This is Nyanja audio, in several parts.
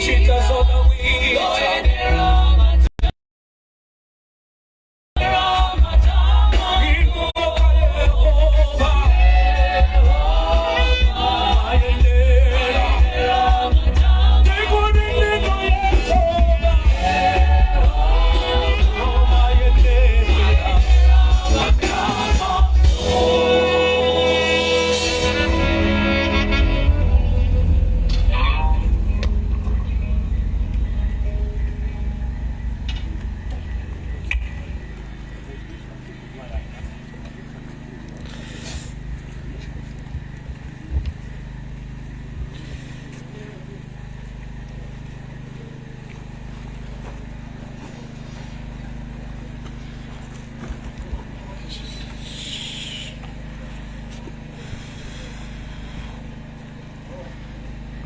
Kuchita zodabwitsa. Inu nokha Yehova. Mayenera. Ndikuti ndinu Yehova. Mayenera.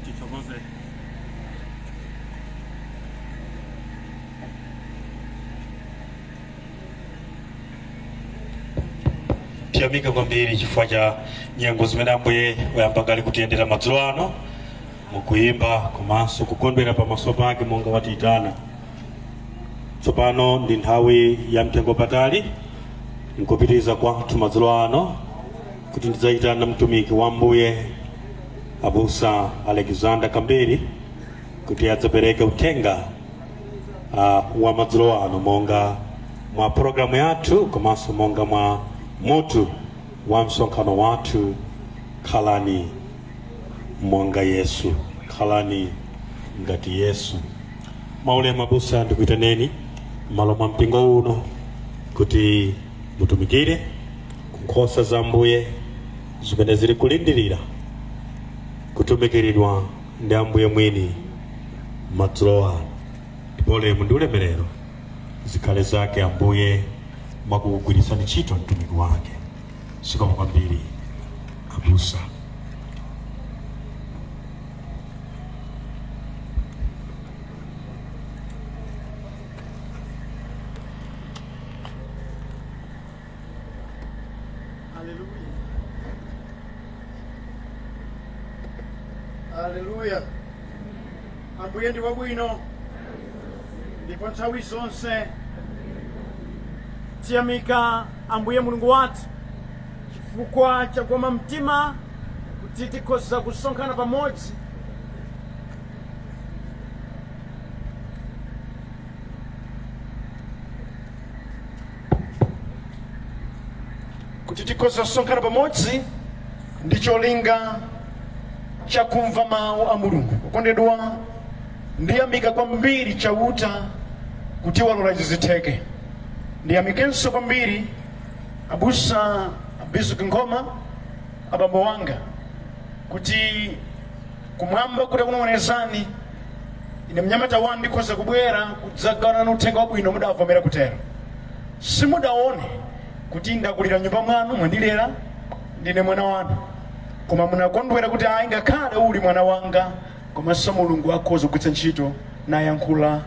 Tithokoze. Tiyamike kwambiri chifukwa cha nyengo zimene Ambuye wayamba kale kutiyendera madzulo ano mukuyimba komanso kukondwera pamaso pake monga watiyitana. Tsopano ndi nthawi ya mtengo patali nkupitiriza kwathu madzulo ano kuti ndidzayitana mtumiki wa Ambuye, Abusa Alexander Kambiri, kuti adzapereke uthenga wa madzulo ano monga mwa programu yathu komanso monga mwa mutu wa msonkhano wathu, Khalani Monga Yesu, Khalani Ngati Yesu. Mwaulemu abusa, ndikuitaneni m'malo mwa mpingo uno kuti mutumikire ku nkhosa za Ambuye zimene zili kulindirira kutumikiridwa ndi Ambuye mwini madzulo ano. Ndipo ulemu ndi ulemerero zikhale zake Ambuye mwakugwiritsani ntchito mtumiki wake. Zikomo kwambiri, abusa. Haleluya. Haleluya. Ambuye ndi wabwino ndipo nthawi zonse. Tiyamika Ambuye Mulungu wathu chifukwa chakukoma mtima kuti tikhoza kusonkhana pamodzi ndi cholinga chakumva mawu a Mulungu. Okondedwa, ndiyamika kwambiri Chauta kuti walola izi zitheke. Ndiyamikenso kwambiri abusa Bizuki Ngoma, abambo wanga, kuti kumwamba kuti akunong'onezani ine mnyamata wanu ndikhoza kubwera kudzagawana uthenga wabwino, mudavomera kutero. Simudaone kuti ndakulira nyumba mwanu, mwandilera, ndine mwana wanu, koma munakondwera kuti ayi, ngakhale uli mwana wanga, komanso Mulungu akhoza kugwiritsa ntchito nayankhula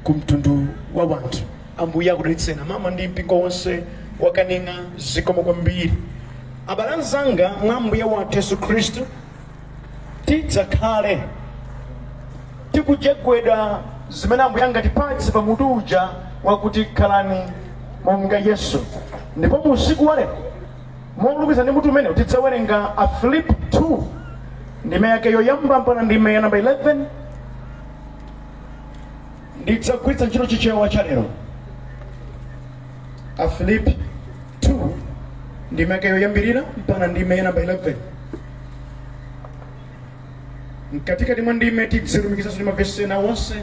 ku mtundu wa wanthu. Ambuye akudalitseni mama ndi mpingo wonse wa Kaning'a. Zikomo kwambiri, abale anzanga mwa Ambuye wathu Yesu Khristu. Tidzakhale tikujegweda zimene Ambuye angatipatse pa mutu uja wakuti Khalani Monga Yesu. Ndipo mu usiku wa lero, molumikiza ndi mutu umenewu, tidzawerenga Afilipi 2, ndime yake yoyamba mpaka ndime ya namba 11. Ndidzagwiritsa ntchito Chichewa cha Lero. Afilipi 2, ndime yake yoyambirira mpaka ndime ya namba 11. Mkatikati mwa ndime tidzilumikizanso ndi mavesi ena onse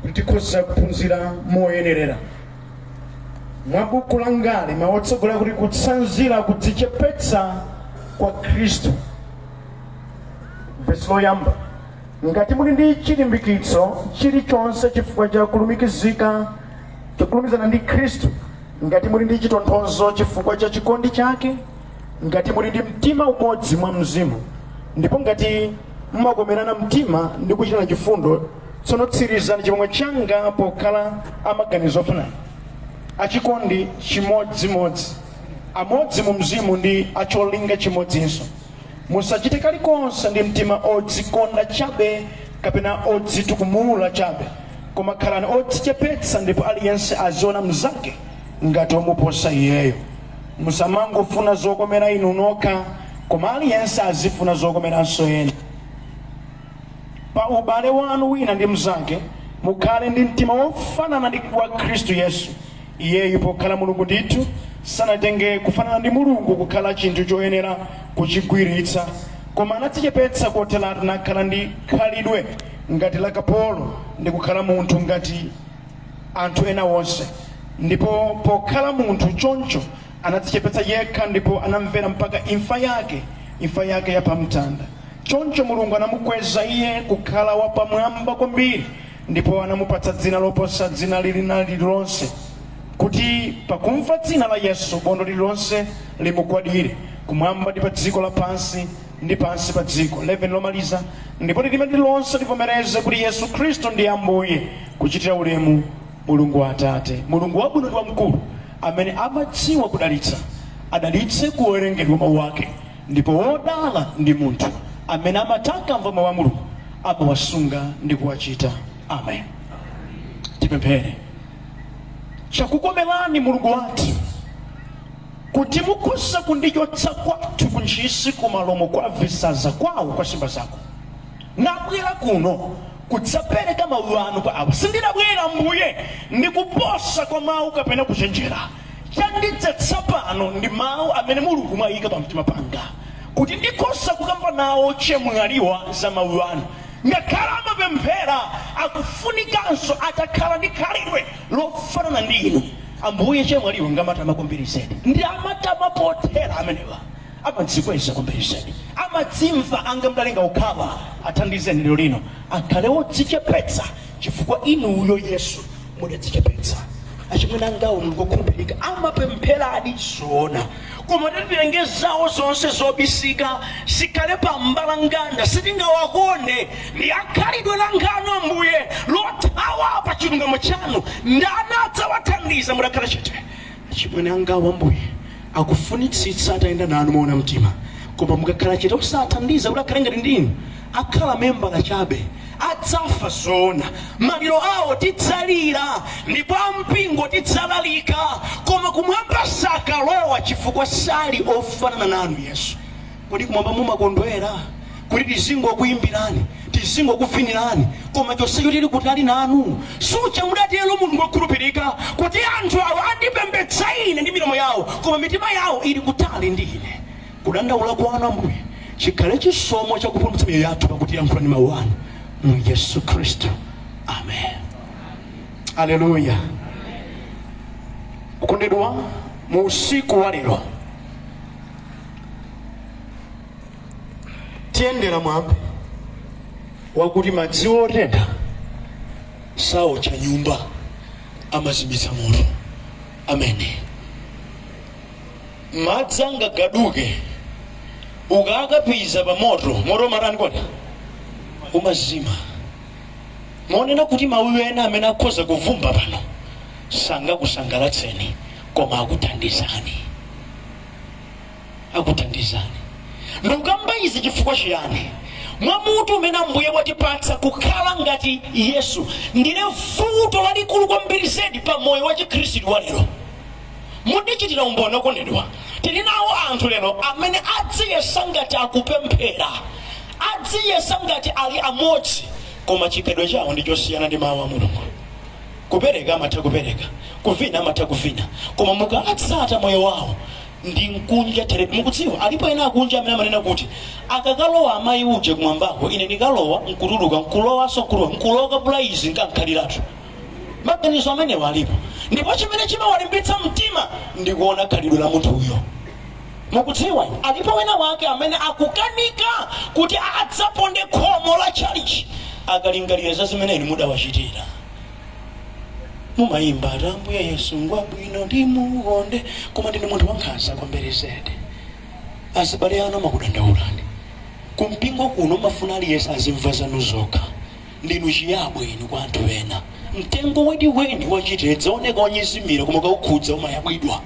kuti tikhoza kuphunzira moyenerera. Mwa buku langali, mawu otsogolera kuti Kutsanzira Kudzichepetsa kwa Khristu. Vesi loyamba: Ngati muli ndi chilimbikitso chilichonse chifukwa cha kulumikizika chakulumikizana ndi Khristu, ngati muli ndi chitonthozo chifukwa cha chikondi chake, ngati muli ndi mtima umodzi mwa mzimu, ndipo ngati mumakomerana mtima ndi kuchitana chifundo, tsono tsirizani chimwemwe changa pokhala amaganizo ofanana, achikondi chimodzimodzi, amodzi mu mzimu ndi acholinga chimodzinso. Musachite kalikonse ndi mtima odzikonda chabe kapena odzitukumula chabe, koma khalani odzichepetsa, ndipo aliyense aziona mnzake ngati omuposa iyeyo. Musamangofuna zokomera inu nokha, koma aliyense azifuna zokomeranso ena. Pa ubale wanu wina ndi mnzake, mukhale ndi mtima wofanana ndi wa Khristu Yesu. Iyeyu, pokhala Mulungu ndithu, sanatenge kufanana ndi Mulungu kukhala chinthu choyenera kuchigwiritsa, koma anadzichepetsa kotheratu, nakhala ndi khalidwe ngati la kapolo, ndi kukhala munthu ngati anthu ena onse. Ndipo pokhala munthu choncho, anadzichepetsa yekha ndipo anamvera mpaka imfa yake, imfa yake ya pamtanda. Choncho Mulungu anamukweza iye kukhala wapamwamba kwambiri, ndipo anamupatsa dzina loposa dzina lilina lililonse, kuti pakumva dzina la Yesu bondo lililonse limugwadire, kumwamba ndi pa dziko lapansi ndi pansi pa dziko. 11 lomaliza: ndipo lilime lililonse livomereze kuti Yesu Khristu ndi Ambuye, kuchitira ulemu Mulungu Atate. Mulungu wabwino ndi wamkulu, amene amadziwa kudalitsa, adalitse kuwerengedwa mawu ake. Ndipo wodala ndi munthu amene amati akamva mawu a Mulungu amawasunga ndi kuwachita. Amen. Tipemphere. Chakukomerani, Mulungu wathu, kuti mukhoza kundichotsa kwathu kuntchisi, kumalomo kwa visaza kwawo kwa simba zako, nabwera kuno kudzapereka mawu anu kwa awa. Sindinabwera, Mbuye, ndi kuposa kwa mawu kapena kuchenjera. Chandidzetsa pano ndi mawu amene Mulungu mwayika pamtima panga, kuti ndikhoza kukamba nawo chemwaliwa za mawu anu. Ngakhale amapemphera, akufunikanso atakhala ndi khalidwe lofanana ndi inu, Ambuye. Chemwaliwa ngamatama kwambiri zedi, ndi amatama pothera amenewa, amadzikweza kwambiri zedi, amadzimva anga mdalenga ukhawa. Athandizeni lero lino akhale wodzichepetsa, chifukwa inuyo Yesu mudadzichepetsa. Achimwene angawo, Mulungu okhulupirika, amapempheradi zoona, koma titenge zawo zonse zobisika zikhale pa mbalanganda, sitingawakonde. Ndi akhalidwe la nkhanu, Ambuye, lothawa pa chilungamo chanu. Ndani adzawathandiza mudakhala chete? Achimwene angawo, Ambuye, akufunitsitsa atayenda nanu moona mtima, koma mukakhala chete osathandiza kuti akhale ngati ndinu, akhala membala chabe. Adzafa zoona, maliro awo tidzalira, ndipo ampingo tidzalalika, koma kumwamba sakalowa, chifukwa sali ofanana nanu, Yesu. Kodi kumwamba mumakondwera kuti tizingokuyimbirani, tizingokuvinirani, koma chonsecho tili kutali nanu? Suja mudatero, Mulungu wokhulupirika, kuti anthu awo andipembedza ine ndi milomo yawo, koma mitima yawo ili kutali ndi ine? Kudandaula kwanu, Ambuye, chikhale chisomo chakupulumutsa miyoyo yathu pakuti yankhulani mawu anu mu Yesu Khristu, amen. Aleluya. Okondedwa, mu usiku wa lero tiyendera mwambi wakuti madzi otentha saotcha nyumba, amazimitsa moto. Amene madzi angagaduke, ukakapiza pa moto, moto umatani kodi? Umazima. Monena kuti mawu ena amene akhoza kuvumba pano sangakusangalatseni, koma akuthandizani, akuthandizani. Ndikukamba izi chifukwa chiyani? Mwa mutu umene Ambuye watipatsa, kukhala ngati Yesu, ndile vuto lalikulu kwambiri zedi pa moyo wa Chikhristu wa lero. Mundichitira umboni, okondedwa, tili nawo anthu lero amene adziyesa ngati akupemphera, adziyesa ngati ali amodzi, koma chikhalidwe chawo ndi chosiyana ndi mawu a Mulungu. Kupereka amatha kupereka, kuvina amatha kuvina, koma mukatsata moyo wawo ndi mkunja teredi. Mukudziwa, alipo ena akunja amene amanena kuti akakalowa amayi uje kumwambako, ine ndikalowa nkutuluka, nkulowanso nkutuluka, nkuloka pulaizi nkankhaliratu. Maganizo amenewa alipo, ndipo chimene chimawalimbitsa mtima ndi kuona khalidwe la munthuyo. Mukudziwa, alipo wena wake amene akukanika kuti adzaponde khomo la tchalichi akalingalira za zimene inu mudawachitira. Mumayimba ati Ambuye Yesu ngwabwino, ndimukonde, koma ndinu munthu wankhanza kwambiri zedi. Azibale anu amakudandaulani. Kumpingo kuno mafuna aliyense azimva zanu zokha. Ndinu chiyabwe inu kwa anthu ena. Mtengo weniweni wachitedza oneka wonyezimira, koma ukaukhudza umayabwidwa.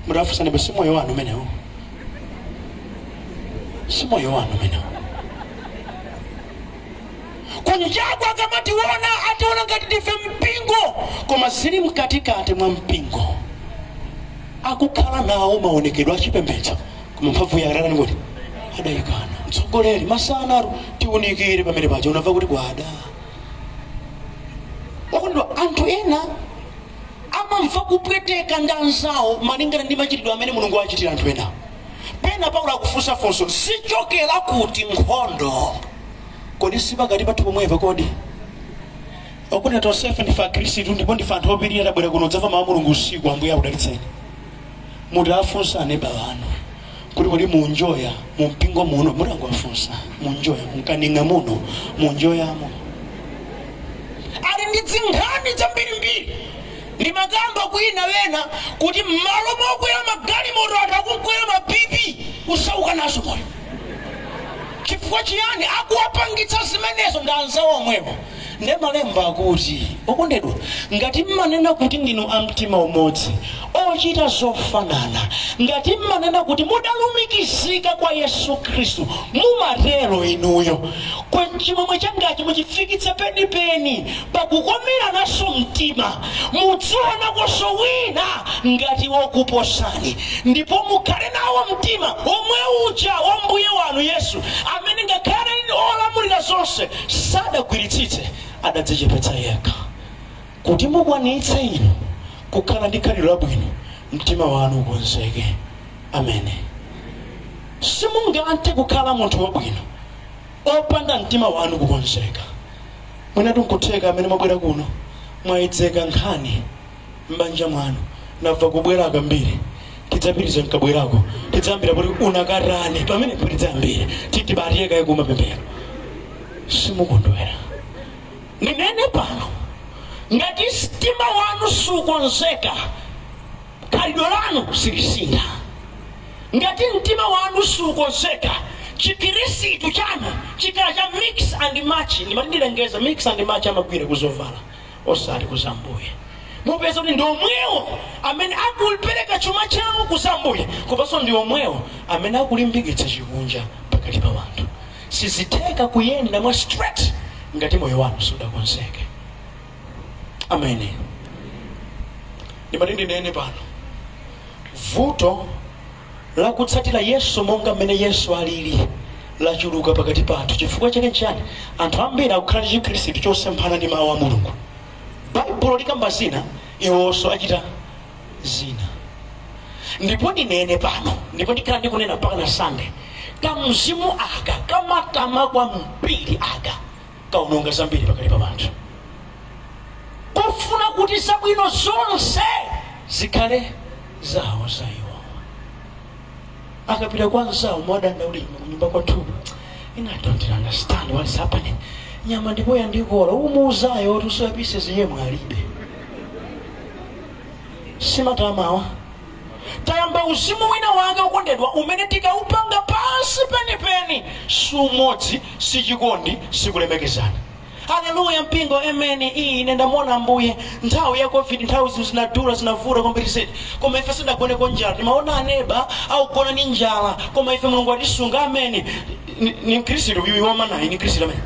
Mutafunsani, si moyo wanu umenewo? Si moyo wanu umenewo? Ku Kunjaku akamationa ationa ngati ndife mpingo, koma zili mkatikati mwa mpingo akukhala nawo maonekedwe achipembedzo, koma mphamvu yake adani kuti adayikana. Mtsogoleri masana tiunikire pamene paja unamva kuti kwada. Okondedwa, anthu ena amamva kupweteka ndi anzawo malingana ndi machitidwe amene Mulungu achitira anthu ena. Pena Paulo akufunsa funso, zichokera kuti nkhondo? Kodi si pakati pathu pomwepo? Kodi okondedwa, tonsefe ndife Akhristu ndipo ndife anthu opirira, tabwera kuno kudzamva mawu a Mulungu usiku. Ambuye akudalitseni. Mutafunsa aneba wanu kuti kodi munjoya mu mpingo muno, mutangowafunsa munjoya mkaning'a muno, munjoyamo, ali ndi zinkhani zambirimbiri. Ndimakamba kwina wena kuti m'malo mokwera magalimoto anthu akukwera mapipi, kusauka nazo moyo. Chifukwa chiyani? Akuwapangitsa zimenezo ndi anzawo omwewo. Nde malemba akuti, okondedwa, ngati mmanena kuti ndinu amtima umodzi, ochita zofanana, ngati mmanena kuti mudalumikizika kwa Yesu Khristu, mumatero inuyo, kwa chimwemwe changachi muchifikitse penipeni pakukomerananso mtima, mudzionakonso wina ngati wokuposani, ndipo mukhale nawo mtima omwe uja wa Mbuye wanu Yesu, amene ngakhale ali olamulira zonse, sadagwiritsitse, adadzichepetsa yekha, kuti mukwanitse inu kukhala ndi khalidwe labwino, mtima wanu ukonzeke. Amene simungathe kukhala munthu wabwino opanda mtima wanu kukonzeka. Mwinatu nkutheka amene mwabwera kuno mwayidzeka nkhani m'banja mwanu, nabva kubwera kambiri, tidzapitiriza nkabwerako, tidzayambira kuti unakatani pamene tidzayambire titibatiyekaye kumapemphero, simukondwera. Ndinene pano, ngati mtima wanu sukonzeka, khalidwe lanu silisintha. Ngati mtima wanu sukonzeka, Chikhristu chanu chikhala cha mix and match. Ndimati ndilengeza, mix and match amagwira kuzovala, osati kuzambuye. Mupeza kuti ndi omwewo amene akupereka chuma chawo kuzambuye, kopanso ndi omwewo amene akulimbikitsa chikunja pakati pa wanthu. Sizitheka kuyenda mwa straight ngati moyo wanu sudakonzeke. Amene ndimati ndinene pano, vuto lakutsatira Yesu monga mmene Yesu alili lachuluka pakati pathu. Chifukwa chake nchani? Anthu ambiri akukhala ndi Chikhristu chosemphana ndi mawu a Mulungu. Baibulo likamba zina, iwonso achita zina. Ndipo ndinene pano, ndipo ndikhala ndikunena mpaka na Sande, kamzimu aka kamatama kwambiri aka kaononga zambiri pakati pa anthu, kufuna kuti zabwino zonse zikhale zawo za iwo. Akapita kwa anzawo mwadandaulima kunyumba kwathu, ine I don't understand what is happening, nyama ndipo yandikola. Umuuzayo kuti soya pieces yemwe alibe. Simatamawa tayamba uzimu wina wake, ukondedwa, umene tikaupanga pansi penipeni sumodzi, sichikondi, sikulemekezana. Haleluya mpingo, amen. Iyi ine ndamuona Ambuye nthawi ya COVID, nthawi zinthu zinadula, zinavuta kwambiri zedi, koma ife sidagoneko njala. Timaona aneba augona ni njala, koma ife Mulungu atisunga. Ameni. Ni Mkhristu uyu wamanayi, ni Mkhristu amene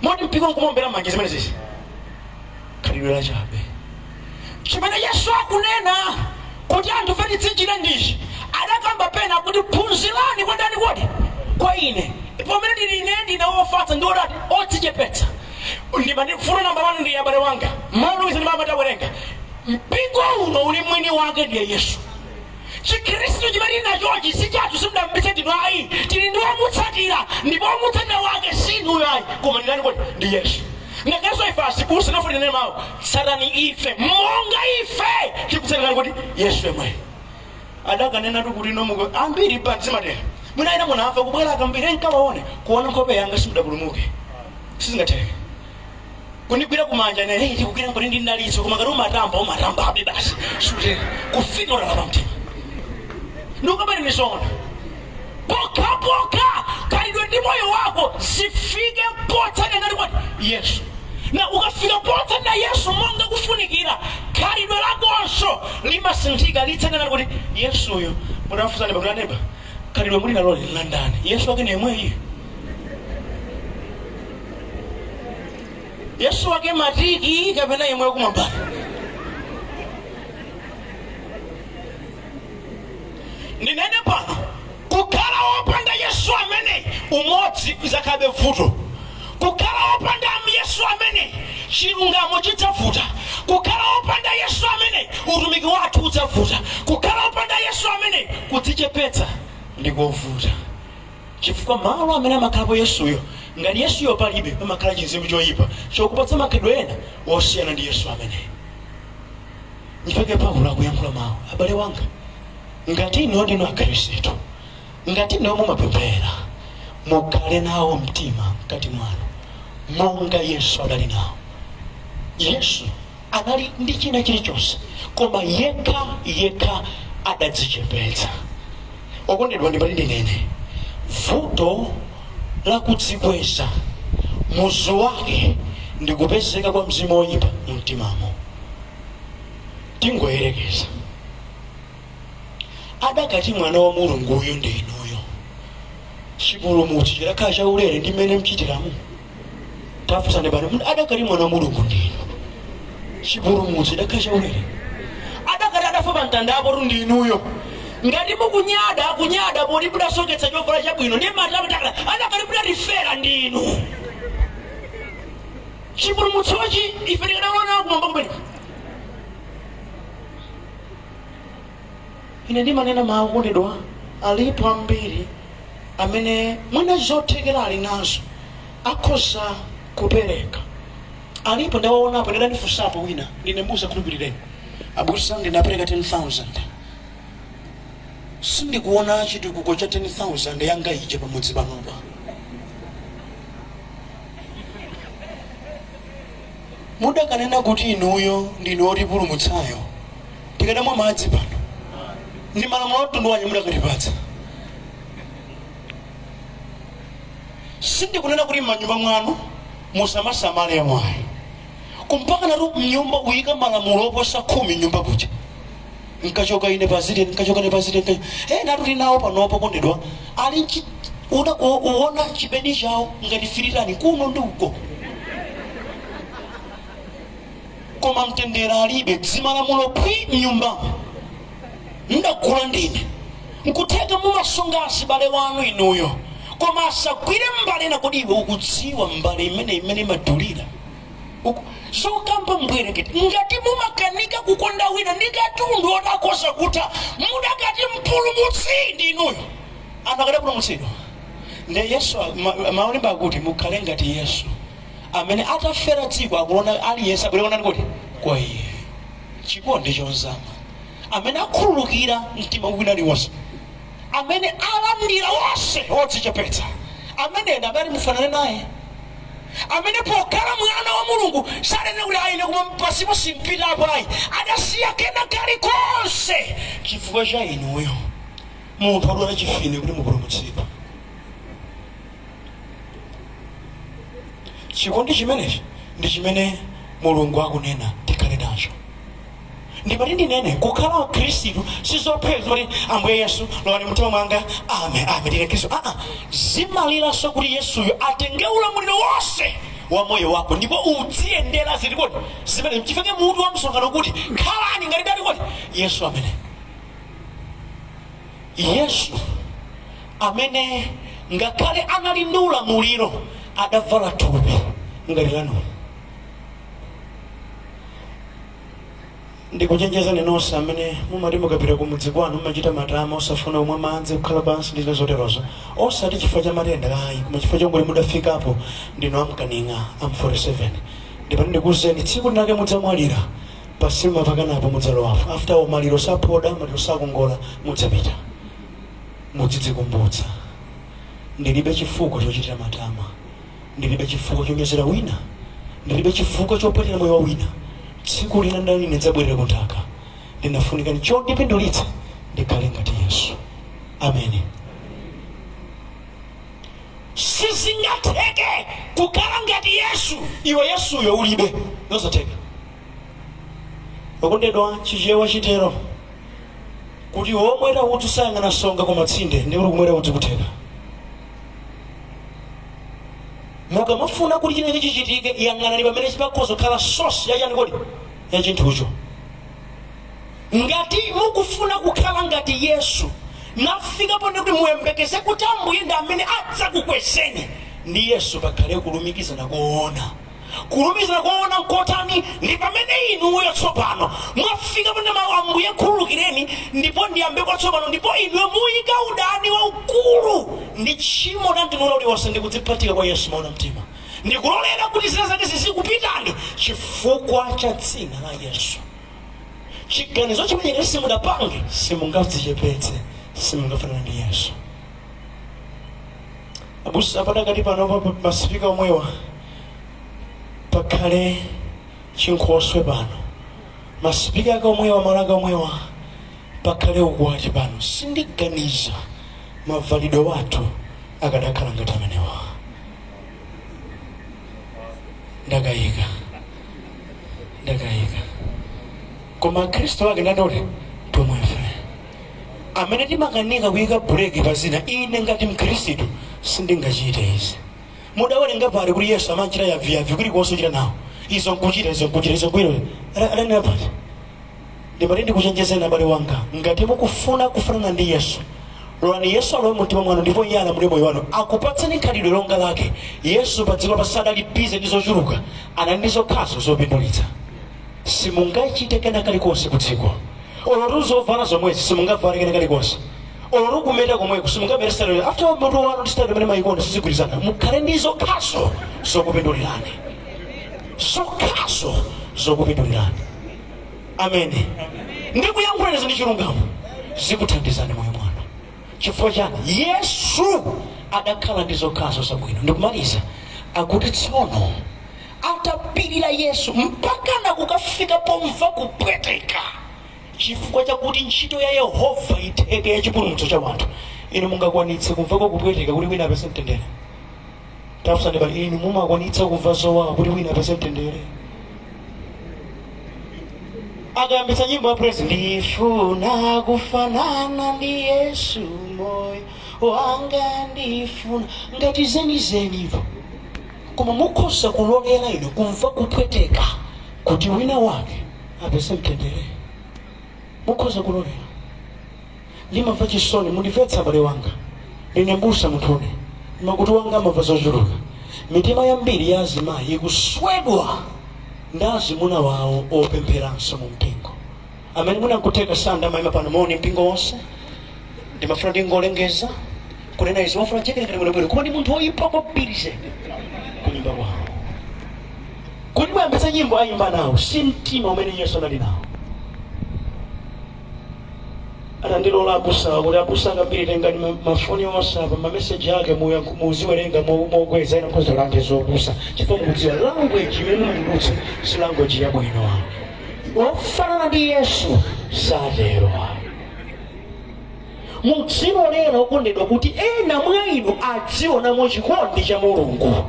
moti mpingo nkumombera manja. Zimene zizi khalidwe lachabe. Chimene Yesu akunena kuti anthu fe tidzichita ndichi, adakamba pena kuti phunzirani kwa ndani kodi? Kwa ine, pamene ndili ine ndine wofatsa ndi odati odzichepetsa. Ndimafuna namba 1 ndi abale wanga maulumiza ndi mama tawerenga mpingo uno uli mwini wake ndiye Yesu. Chikhristu chimene tili nachochi si chathu, simudambitse ndinu ayi. Tili ndi womutsatira, ndipo womutsatira wake si inuyo ayi, koma ndi ndani kodi? Ndi Yesu. Ngakhalenso ife azibusa nafutinene mawu, tsatani ife monga ife tikutsatira kuti Yesu yemweyo. Adakanenatu kuti nomuko ambiri pa zimatera, mwina ina munamva kubwera akambiri nkawaone kuona nkhope yanga, simudapulumuke, sizingatheke kundigwira kumanja ine. Hey, tikugwira nkoti ndi ndalitso, koma ngati umatamba umatamba abe basi, sute kufika utalapa mtima. Ndikukambani ndizoona, pokhapokha khalidwe ndi moyo wako zifike potsatira ngati kwati Yesu. Na ukafika potsatira Yesu monga kufunikira, khalidwe lakonso limasinthika, litsatira ngati kuti Yesuyo. Mutamfunsani pakuti aneba, khalidwe muli nalo landani? Yesu wake ni yemweyi. Yesu wake matiki kapena yemwe kumwamba? Ndinene pano, kukhala wopanda Yesu amene umodzi izakhalabe vuto. Kukhala wopanda Yesu amene chilungamo chidzavuta. Kukhala wopanda Yesu amene utumiki wathu udzavuta. Kukhala wopanda Yesu amene kudzichepetsa ndikovuta, chifukwa malo amene amakhalapo Yesuyo, ngati Yesuyo palibe, pamakhala chinzimu choyipa chokupatsa makhalidwe ena osiyana ndi Yesu amene. Nchifukwa Paulo akuyankhula mawu, abale wanga, ngati inu ndinu Akhristu, ngati inu mumapemphera, mukhale nawo mtima mkati mwanu monga Yesu adali nawo. Yesu anali ndi china chilichonse, koma yekha yekha adadzichepetsa. Okondedwa, ndimati ndinene, vuto la kudzikweza muzu wake ndi kupezeka kwa mzimu woyipa mu mtimamo. Tingoyerekeza, adakati mwana wa Mulunguyu ndi inuyo, chipulumutso chidakhala chaulere ndi mmene mchitiramu? Tafunsani pano, adakati mwana wa Mulungu ndi inu, chipulumutso chidakhala chaulere? Adakati adafa pa mtandapo tu ndi inuyo, ngati mukunyada kunyada poti mudasoketsa chovala chabwino ndi matakataka, adakati mudatifera ndi inu, chipulumutsochi ife tikadaona kumwamba kumene? Ine ndimanena mawu, okondedwa, alipo ambiri amene mwina zothekera ali nazo, akhoza kupereka. Alipo, ndawaonapo. Ndidandifunsapo wina, ndine mbusa, khulupirireni abusa, ndinapereka 10,000, sindikuona chitukuko cha 10,000 yanga ija pamudzi panopa. Mudakanena kuti inuyo ndinu otipulumutsayo, tikadamwa madzi pano? Ndi malamulo a mtundu wanji mudakatipatsa? Sindikunena kuti m'manyumba mwanu musamasamale mwayi, kumpaka natu mnyumba uyika malamulo oposa 10 mnyumba kuja, nkachoka ine pazite, nkachoka ine pazite, natu tinawo panopo kondedwa, ali uona chibedi chawo ngati firitani kuno ndi uko, koma mtendere alibe. Dzimalamulo phwi mnyumbamo, ndagula ndine. Nkutheka mumasunga azibale wanu inuyo, koma asagwire mbale na. Kodi iwe ukudziwa mbale imene imadulira? Zokamba mbwerekete. Ngati mumakanika kukonda wina ndi katundu otakhoza kutha, mudakati mpulumutsi ndi inuyo, anthu akadapulumutsidwa? Nde Yesu, maolemba akuti mukhale ngati Yesu amene atafera dziko akulona aliyense abwere konani kuti kwa iye. Chikondi chozama, amene akhululukira mtima wina aliwonse, amene alandira wonse wodzichepetsa, amene ndi amene mufanane naye, amene pokhala mwana wa Mulungu sanene kuti ayi, ine koma pasipo simpitapo ayi. Adasiya kena kalikonse chifukwa cha inuyo. Munthu adwala chifine kuti mupulumutsidwe. Chikondi chimenechi ndi chimene Mulungu akunena tikhale nacho. Ndimati ndinene, kukhala Mkhristu sizophweka kuti Ambuye Yesu, lowani mtima mwanga, ame ame, ndine Khristu. Aa, zimaliranso kuti Yesuyo atenge ulamuliro wonse wa moyo wako ndipo udziyendera zili kodi zimene. Chifukwa mutu wa msonkhano kuti khalani ngati ndani kodi? Yesu amene, Yesu amene ngakhale anali ndi ulamuliro adavala thupi ngati lanu. Ndikuchenjezani nonse amene mumati mukapita kumudzi kwanu mumachita matama, osafuna kumwa madzi, kukhala pansi ndi zina zoterozo, osati chifukwa cha matenda ayi, koma chifukwa chongoti mudafikapo ndinu amkaninga am 47. Ndipano ndikuwuzeni, tsiku linake mudzamwalira, pasima pakanapo mudzalowapo. After all, maliro saphoda, maliro sakongola, mudzapita. Mudzidzikumbutsa, ndilibe chifukwa chochitira matama, ndilibe chifukwa chonyozera wina, ndilibe chifukwa chopwetera moyo wa wina. Tsiku lina ndani ndidzabwerera kunthaka, ndinafunika chondipindulitsa ndikhale ngati Yesu amene. Sizingatheke kukhala ngati Yesu iwe Yesuyo ulibe, zosatheka. Okondedwa, Chichewa chitero kuti womweta udzu sayang'ana songa koma tsinde, ndi kuti kumweta udzu kutheka. Mukamafuna kuti chineke chichitike, yang'anani pamene chipakhoza kukhala source yachani kodi ya chinthucho. Ngati mukufuna kukhala ngati Yesu, nafika pone kuti muyembekeze kuti Ambuye ndi amene adzakukwezeni, ndi Yesu pakhale kulumikizana koona. Kulumikizana koona nkotani? Ndi pamene inuyo tsopano mwafika pone mawu, "Ambuye, khululukireni ndipo ndiyambe kwatsopano," ndipo inuyo muyika udani waukulu ndi tchimo la mtundu uliwonse ndi kudziphatika kwa Yesu maona mtima, ndikulolera kuti zina zake zizikupitani chifukwa cha dzina la Yesu. Chiganizo chimene simudapange, simungadzichepetse, simungafanana ndi Yesu. Abusa, padakati pano pa masipika omwewa pakhale chinkhoswe pano, masipika ake omwewa, malaka omwewa, pakhale ukwati pano, sindiganiza mavalidwe wathu akadakhala ngati amenewa. Ndakayika, ndakayika. Koma akhristu ake ndandoti tomwefe amene timakanika kuyika buleki pa zina. Ine ngati mkhristu sindingachite izi. Mudawerenga pali kuti Yesu amachita yaviyavi kulikonse kuchita nawo izo nkuchita, izo nkuchita, izo nkuchita? Adanena pati? Ndimati ndikuchenjezeni, abale wanga, ngati mukufuna kufanana ndi Yesu, lolani Yesu alowe mumtima mwanu ndipo iye alamulire moyo wanu, akupatseni khalidwe longa lake. Yesu pa dziko lapansi sadali busy ndi zochuluka, anali ndi zokhazo zopindulitsa. Simungachite kena kalikonse ku dziko. Olotu zovala zomwezi simungavale kena kalikonse, olotu kumeta komweko simungamete style. After all, mutu wanu ndi style imene mayikonda sizigwirizana. Mukhale ndi zokhazo zokupindulirani, zokhazo zokupindulirani. Amene ndikuyankhulanizo ndi chilungamo, zikuthandizani moyo mwanu. Chifukwa chani? Yesu adakhala ndi zokhazo zabwino. Ndikumaliza. Akuti tsono atapirira Yesu mpakana kukafika pomva kupweteka chifukwa chakuti ntchito ya Yehova itheke ya chipulumutso cha wanthu. Inu mungakwanitse kumvako kupweteka kuti wina apeze mtendere? Tafunsani pali, inu mumakwanitsa kumva zowawa kuti wina apeze mtendere? Akayambitsa nyimbo ya praise, "Ndifuna kufanana ndi Yesu, moyo wanga ndifuna," ngati zenizenipo. Koma mukhoza kulolera inu kumva kupweteka kuti wina wake apeze mtendere? Mukhoza kulolera? Ndimamva chisoni, mundimvetsa, abale wanga, ndine mbusa munthune, makutu wanga amamva zochuluka. Mitima yambiri ya azimayi ikuswedwa ndi azimuna wawo opempheranso mu mpingo amene munakutheka sanda mayima pano. Moni mpingo wonse. Ndimafuna ndingolengeza kunena izi, wafuna chekere bwinobwino, koma ndi munthu woyipa kwambiri zedi kunyumba kwawo. Kuti muyambitse nyimbo ayimba nawo, si mtima umene Yesu anali nawo. Atandilola abusawa kuti, "Abusa akambiri, tengani mafoni onse apa, mameseji ake muziwerenga mokweza." Ina nkhoza lande zopusa, chifukwa mukudziwa language imene mumayidutsa si language yabwino. Ofanana ndi Yesu satero. Mudzilolera, okondedwa, kuti ena mwa inu adzionamo chikondi cha Mulungu.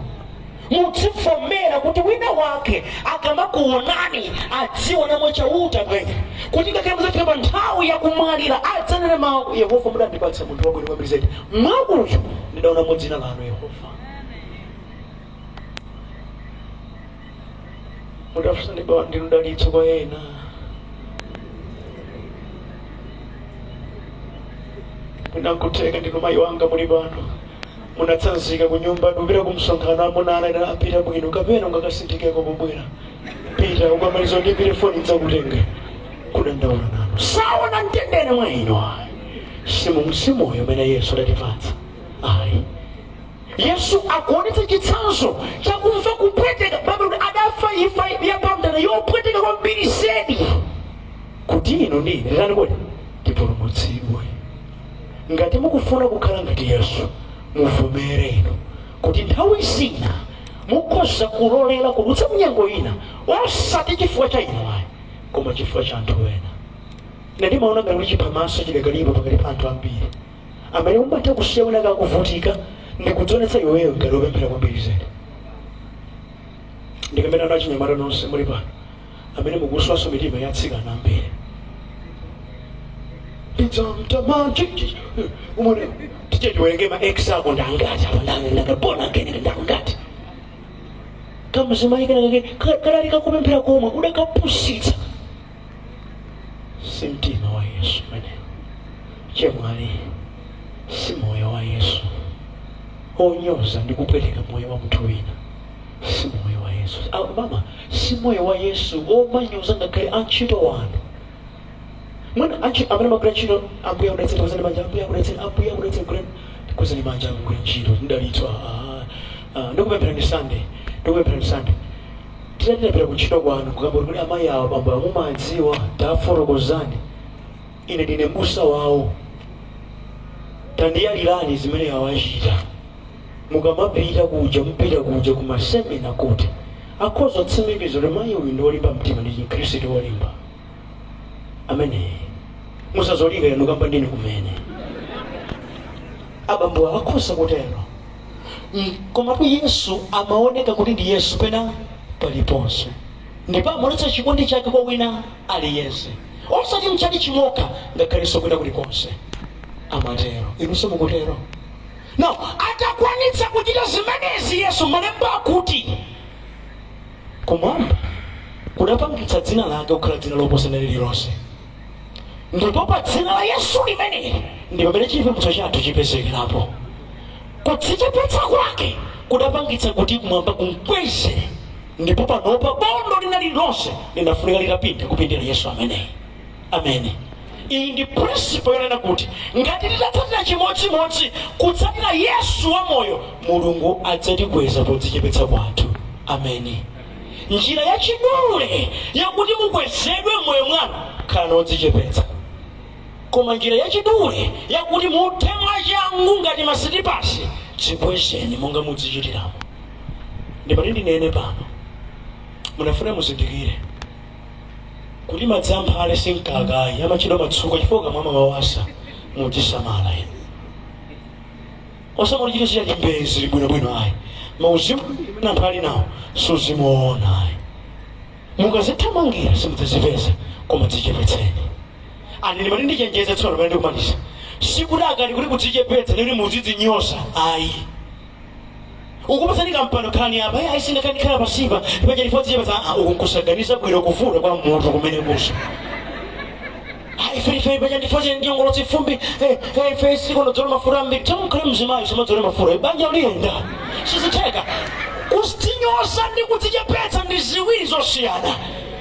Mudzivomera kuti wina wake akamakuonani adzionamo Chauta bwenye, kuti ngakhale mudzafika pa nthawi yakumwalira adzanene mawu, "Yehova, mudandipatsa munthu wabwino kwambiri zedi. Mwa uyu ndidaonamo dzina lanu, Yehova." Mutafunsani, ndinu dalitso kwa ena? Mwinankutheka ndinu mayi wanga muli pano, munatsanzika ku nyumba, ndikupita ku msonkhano, amuna ana apita bwino, kapena ungakasinthikeko pobwera. Pita, ukamaliza ndipite foni ndzakutenge. Kudandaula nanu, saona mtendere mwa inu ayi. Si moyo umene Yesu adatipatsa ayi. Yesu akuonetsa chitsanzo chakumva kupweteka. Baibulo kuti adafa imfa yapamtanda yopweteka kwambiri zedi kuti inu ndi ine titani kodi? Tipulumutsidwe. Ngati mukufuna kukhala ngati Yesu, muvomere inu kuti nthawi zina mukhoza kulolera kudutsa mnyengo ina, osati chifukwa cha inu ayi, koma chifukwa cha anthu ena. Ine ndimaona ngati kuti chiphamaso chidakalipo pakati pa anthu ambiri amene umatha kusiya wina kakuvutika ndikudzionetsa iweyo ngati wopemphera kwambiri zedi. Ndikamene ana achinyamata nonse muli pano amene mukuswanso mitima ya atsikana ambiri, umone tiche tiwerenge ma ex ako ndangati apa, ndangati born again ndangati. Kamzimayi kenakake kadali kakupemphera komwe udakapusitsa. Si mtima wa Yesu umenewo, chemwali, si moyo wa Yesu. Onyoza ndi kupweteka moyo wa munthu wina si moyo wa Yesu. Ah, mama, si moyo wa Yesu omanyoza ngakhale antchito wanu. Mwina amene amagwira ntchito, Ambuye akudalitseni, kwezani manja. Ambuye akudalitseni, Ambuye akudalitseni, kwezani manja. Amugwira ntchito ndalitswa. Ndikupempherani Sunday, ndikupempherani Sunday. Titatipita kuntchito kwanu kukamba kuti amayi awa, bambo awa mumadziwa, tafotokozani, ine ndine m'busa wawo, tandiyalirani zimene awachita. Mukamapita kuja, mupita kuja kumasemina kuti akhoza kutsimikiza kuti mayi uyu ndi wolimba mtima, ndi Chikhristu wolimba amene musazolika inu kamba ndine kumene abambo akhoza kutero. Komatu Yesu amaoneka kuti ndi Yesu pena paliponse, ndipo amaonetsa chikondi chake kwa wina aliyense, osati mchali chimokha, ngakhalenso kwina kulikonse amatero. Inu simukutero? No, atakwanitsa kuchita zimenezi Yesu, malemba akuti kumwamba kudapangitsa dzina lake kukhala dzina loposa lililonse, ndipo pa dzina la Yesu limeneli ndi pamene chipulumutso chathu chipezekerapo. Kudzichepetsa kwake kudapangitsa kuti kumwamba kumkweze, ndipo panopa bondo lina lililonse linafunika litapinda kupindira Yesu ameneyi. Amene iyi ndi principle yonena kuti ngati titatsatira chimodzimodzi kutsatira Yesu wa moyo, Mulungu adzatikweza podzichepetsa kwathu. Ameni. Njira yachidule yakuti mukwezedwe m'moyo mwanu, khalani odzichepetsa. Koma njira yachidule yakuti muthe mwachangu ngati masitipasi, dzikwezeni monga mudzichitiramo. Ndipati ndinene pano, munafuna muzindikire kuti madzi amphale si mkaka, amatchedwa matsuko, chifukwa kamwa mawawasa. Mudzisamala inu, osamati chito sichati mbezi zili bwinobwino, ayi. Mauzimu imene anthu ali nawo suzimuona, ayi. Mukazithamangira simudzazipeza, koma dzichepetseni. Ani ndimati ndichenjeze tsono pamene ndikumaliza, sikuti akati kuti kudzichepetsa ndikuti muzidzinyoza, ayi. Ukupatsani kampando, khalani apa, ayi, sindakhala, ndikhala pasipa paja ndifo dzichepetsa. Ah, uku nkusaganiza bwino, kuvuta kwa mutu kumene kuso. Ayi, ife paja ndifo ndiyongolotsa fumbi, ife sitikonodzola mafuta ambiri. Tsono mukhale mzimayi somadzola mafuta, banja uliyenda sizitheka. Kudzinyoza ndi kudzichepetsa ndi ziwiri zosiyana.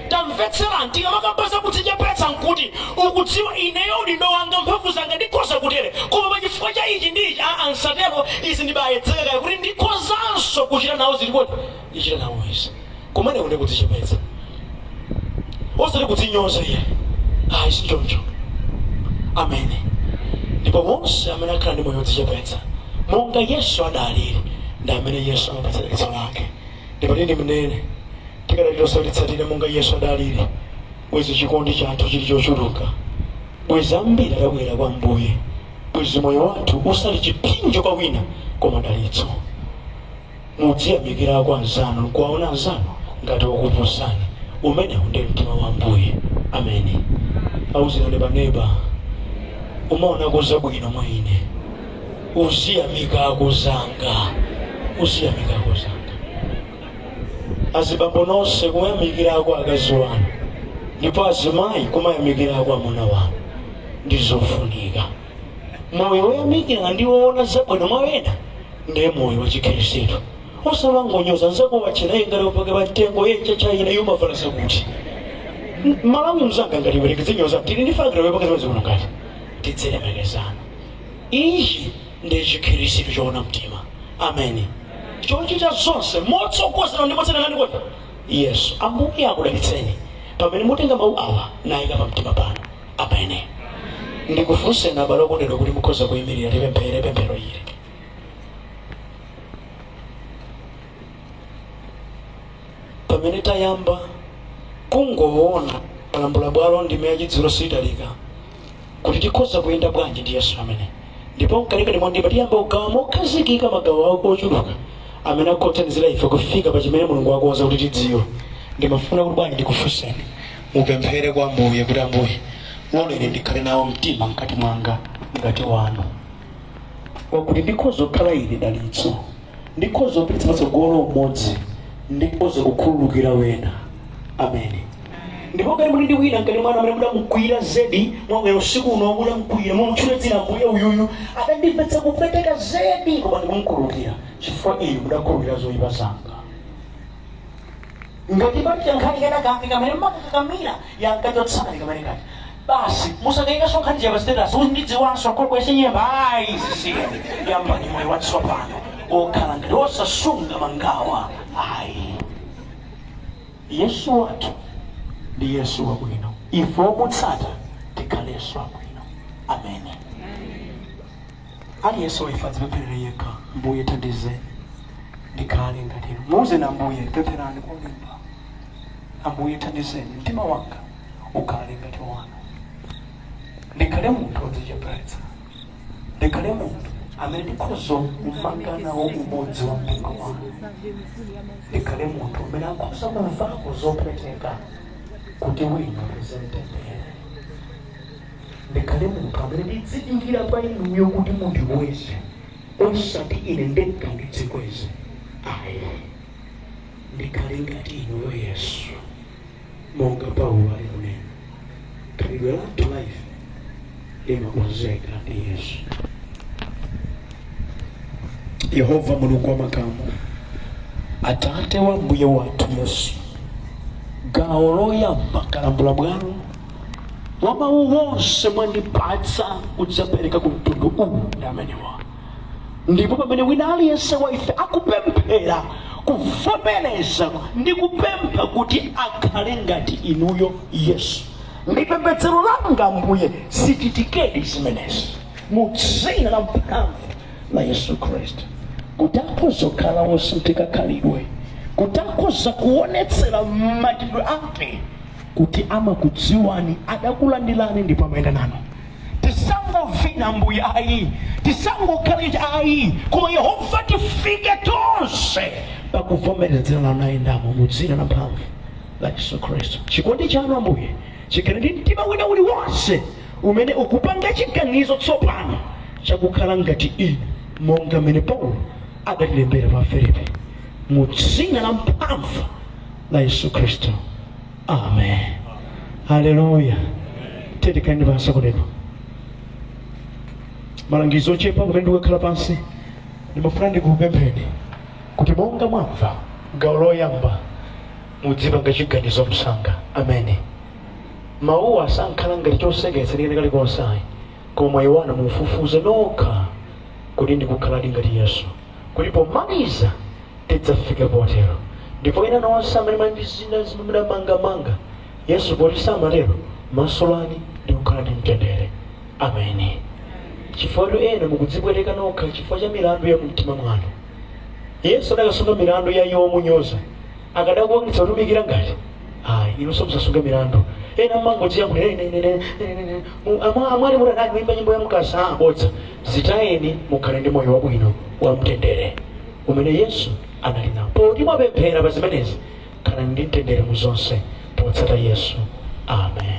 Tamvetserani, tikamakamba kudzichepetsa nkuti ukudziwa ineyo udindo wanga, mphamvu zanga, ndikhoza kutere, koma pachifukwa cha ichi ndi ichi, aa, nsatero, izi ndibayedzeka kuti ndikhozanso kuchita nawo zili kuti ndichita nawo izi. Kumeneko ndi kudzichepetsa, osati kudzinyoza iye, ayi, sichoncho. Amene ndipo wonse amene akhala ndi moyo wodzichepetsa monga Yesu adalili, ndi amene Yesu amapatsa dalitso lake. Ndipo tini mnene tikadali tosalitsatira monga Yesu adalili, bwezi chikondi chathu chili chochuluka, bwezi ambiri atabwera kwa Mbuye, bwezi moyo wathu usali chipsinjo kwa wina koma dalitso. Mudziyamikirako anzanu nkuwaona anzanu ngati okupusani. Umenewu ndi mtima wa Mbuye. Ameni. Auzirani paneba, umaonako zabwino mwa ine, uziyamikako zanga, uziyamikako zanga. Azibambo nonse kumayamikirako akazi wanu, ndipo azimayi kumayamikirako amuna wanu, ndi zofunika. Moyo woyamikira ndi woona zabwino mwa wena ndiye moyo wa Chikhristu, osamangonyoza nzako wachena ngati upake pa mtengo yenje chayina yumavala zakuti Malawi mzanga ngati iwe tikidzinyoza tili ndi fakira wepaka zimene zikuno ngati tidzilemekezana. Ichi ndi Chikhristu choona mtima. Ameni. Chochita zonse motsogozera ndi motsatana ndi kodi Yesu. Ambuye akudalitseni pamene mutenga mawu awa nayika pamtima pano. Amene ndikufunseni abale okondedwa kuti mukhoza kuyimirira, tipemphere pemphero ili. Pamene tayamba kungoona palambula bwalo ndime yachidzulo sitalika kuti tikhoza kuyenda bwanji ndi Yesu amene, ndipo mkatikati mwa ndima tiyamba kugawa mokhazikika magawo ako ochuluka amene akuthandizira ife kufika pa chimene Mulungu wakonza kuti tidziwe. Ndimafuna kuti bwanji ndikufunseni mupemphere kwa Ambuye kuti, Ambuye, loleni ndikhale nawo mtima mkati mwanga ngati wanu, wakuti ndikhoza kukhala ine dalitso, ndikhoza kupititsa patsogolo umodzi. Ndikhoza kukhululukira wena. Ameni. Ndipo ngati muli ndi wina mkati mwanu amene mudamugwira zedi, mwabwera usiku uno, mudamugwira, mumutchule dzina, "Mbuye, uyuyu adandimvetsa kupweteka zedi, koma ndikumkhululukira chifukwa inu mudakhululukira zoyipa zanga." Ngati pali kankhani kena kake kamene mmakakakamira, yankachotsani kamene kati basi. Musakayikanso nkhani pa status, "Undidziwanso akhobwese nyemba." Ayi, zisiyeni. Yambani moyo watsopano okhala ngati osasunga mangawa ayi. Yesu wathu ndi Yesu wabwino. Ife omutsata tikhalenso abwino. Ameni. Aliyense waife adzipempherere yekha. "Mbuye, thandizeni ndikhale ngati inu." Muuzeni Ambuye, pempherani kolimba, "Ambuye, thandizeni mtima wanga ukhale ngati wanu. Ndikhale munthu wodzichepetsa. Ndikhale munthu amene ndikhoza kumanga nawo umodzi wa mpingo wanu. Ndikhale munthu amene akhoza kumvako zopweteka kuti wina apeze mtendere. Ndikhale munthu amene ndidzidikira pa inuyo kuti mundikweze, osati ine ndekha ndidzikweze ayi. Ndikhale ngati inuyo Yesu." Monga Paulo ali kunena, khalidwe lathu la ife limakonzeka ndi Yesu. Yehova Mulungu wa makamu, Atate wa Mbuye wathu Yesu, gawo loyamba kalambula bwalo wa mawu wonse mwandipatsa kudzapereka ku mtundu uwu ndi amenewa. Ndipo pamene wina aliyense wa ife akupemphera, kuvomereza ndi kupempha kuti akhale ngati inuyo Yesu, ndi pembedzero langa, Mbuye, zichitikedi zimenezi mu dzina la mphamvu la Yesu Khristu, kuti akhoza kukhala wosinthika khalidwe, kuti akhoza kuonetsera machitidwe ake kuti amakudziwani, adakulandirani ndipo amayenda nanu. Tisangovina, Mbuye, ayi, tisangokhala ichi ayi, koma Yehova, tifike tonse pakuvomereza dzina lanu nayendamo mu dzina la mphamvu la Yesu Khristu. Chikondi chanu, Ambuye, chikhale ndi mtima wina uliwonse umene ukupanga chiganizo tsopano chakukhala ngati inu, monga mmene Paulo adatilembera pa Filipi, mu dzina la mphamvu la Yesu Khristu. Amen. Haleluya. Titikhaleni pansi kulepo. Malangizo ochepa pamene ndikukhala pansi. Ndimafuna ndikupempheni kuti monga mwamva gawo loyamba, mudzipanga chiganizo msanga. Amene mawuwa asankhala ngati choseketsa ndi kena kalikonse ayi, koma moyo wanu mufufuze nokha kuti ndikukhaladi ngati Yesu, kuti pomaliza tidzafike potero. Ndipo ena nonse amene mali ndi zina zimene mudamangamanga, Yesu poti samatero, masulani ndi kukhala ndi mtendere. Ameni. Chifukwa ena mukudzipweteka nokha chifukwa cha milandu ya mumtima mwanu. Yesu adakasunga milandu ya iwo omunyoza, akadakuwanitsa kutumikira ngati ayi. Inunso musasunge milandu. Ena mmangodziyankhulira, amwali mutadani muimba nyimbo ya mkasa abodza. Zitayeni, mukhale ndi moyo wabwino wa mtendere umene Yesu anali nawo. Poti mwapemphera pa zimenezi, khalani ndi mtendere mu zonse potsata Yesu. Amen.